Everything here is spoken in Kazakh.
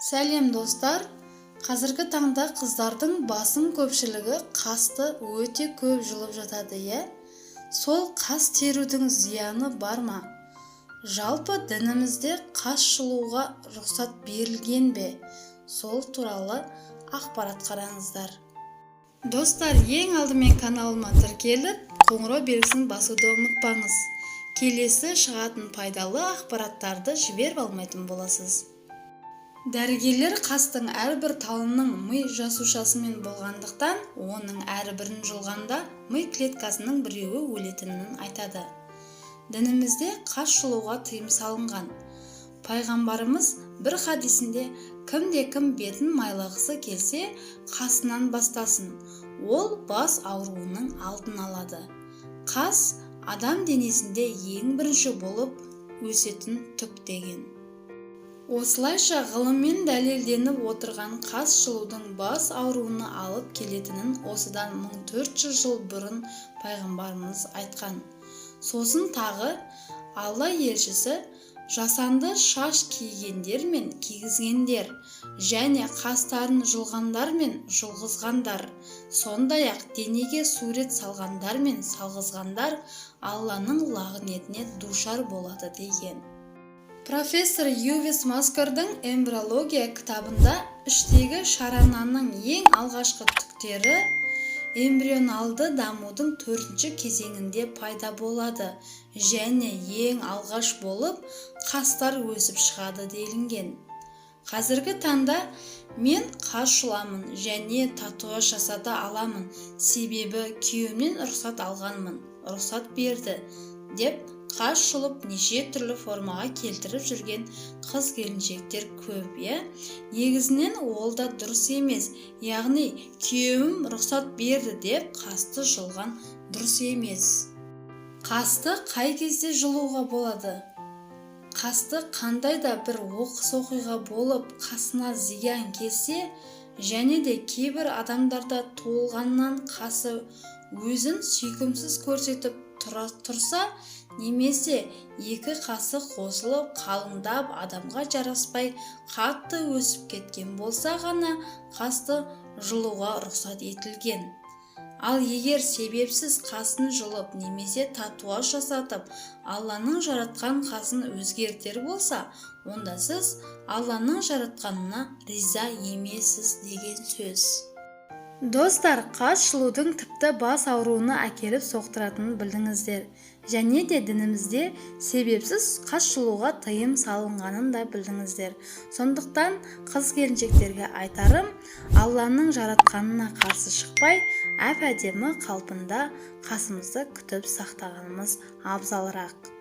Сәлем, достар! Қазіргі таңда қыздардың басым көпшілігі қасты өте көп жұлып жатады, иә? Сол қас терудің зияны бар ма? Жалпы, дінімізде қас жұлуға рұқсат берілген бе? Сол туралы ақпарат қараңыздар. Достар, ең алдымен каналыма тіркеліп, қоңырау белгісін басуды ұмытпаңыз. Келесі шығатын пайдалы ақпараттарды жіберіп алмайтын боласыз. Дәрігерлер қастың әрбір талының ми жасушасымен болғандықтан, оның әрбірін жұлғанда ми клеткасының біреуі өлетінін айтады. Дінімізде қас жұлуға тыйым салынған. Пайғамбарымыз бір хадисінде: «Кімде-кім бетін майлағысы келсе, қасынан бастасын, ол бас ауруының алдын алады. Қас адам денесінде ең бірінші болып өсетін түк», – деген. Осылайша, ғылыммен дәлелденіп отырған қас жұлудың бас ауруына алып келетінін осыдан 1400 жыл бұрын пайғамбарымыз айтқан. Сосын тағы Алла елшісі: «Жасанды шаш кигендер мен кигізгендер және қастарын жұлғандар мен жұлғызғандар, сондай-ақ денеге сурет салғандар мен салғызғандар Алланың лағнетіне душар болады», – деген. Профессор Ювес Маскордың «Эмбриология» кітабында іштегі шарананың ең алғашқы түктері эмбрионалды дамудың төртінші кезеңінде пайда болады және ең алғаш болып қастар өсіп шығады делінген. Қазіргі таңда мен қас жұламын және татуаж жасата аламын, себебі күйеуімнен рұқсат алғанмын, рұқсат берді деп қас жұлып, неше түрлі формаға келтіріп жүрген қыз келіншектер көп, иә? Негізінен ол да дұрыс емес, яғни күйеуім рұқсат берді деп қасты жұлған дұрыс емес. Қасты қай кезде жұлуға болады? Қасты қандай да бір оқыс оқиға болып, қасына зиян келсе және де кейбір адамдарда туылғаннан қасы өзін сүйкімсіз көрсетіп тұрса немесе екі қасы қосылып, қалыңдап, адамға жараспай қатты өсіп кеткен болса ғана қасты жұлуға рұқсат етілген. Ал егер себепсіз қасын жұлып немесе татуаж жасатып, Алланың жаратқан қасын өзгертер болса, онда сіз Алланың жаратқанына риза емессіз деген сөз. Достар, қас жұлудың тіпті бас ауруына әкеліп соқтыратынын білдіңіздер және де дінімізде себепсіз қас жұлуға тыйым салынғанын да білдіңіздер. Сондықтан қыз келіншектерге айтарым: Алланың жаратқанына қарсы шықпай, әп әдемі қалпында қасымызды күтіп сақтағанымыз абзалырақ.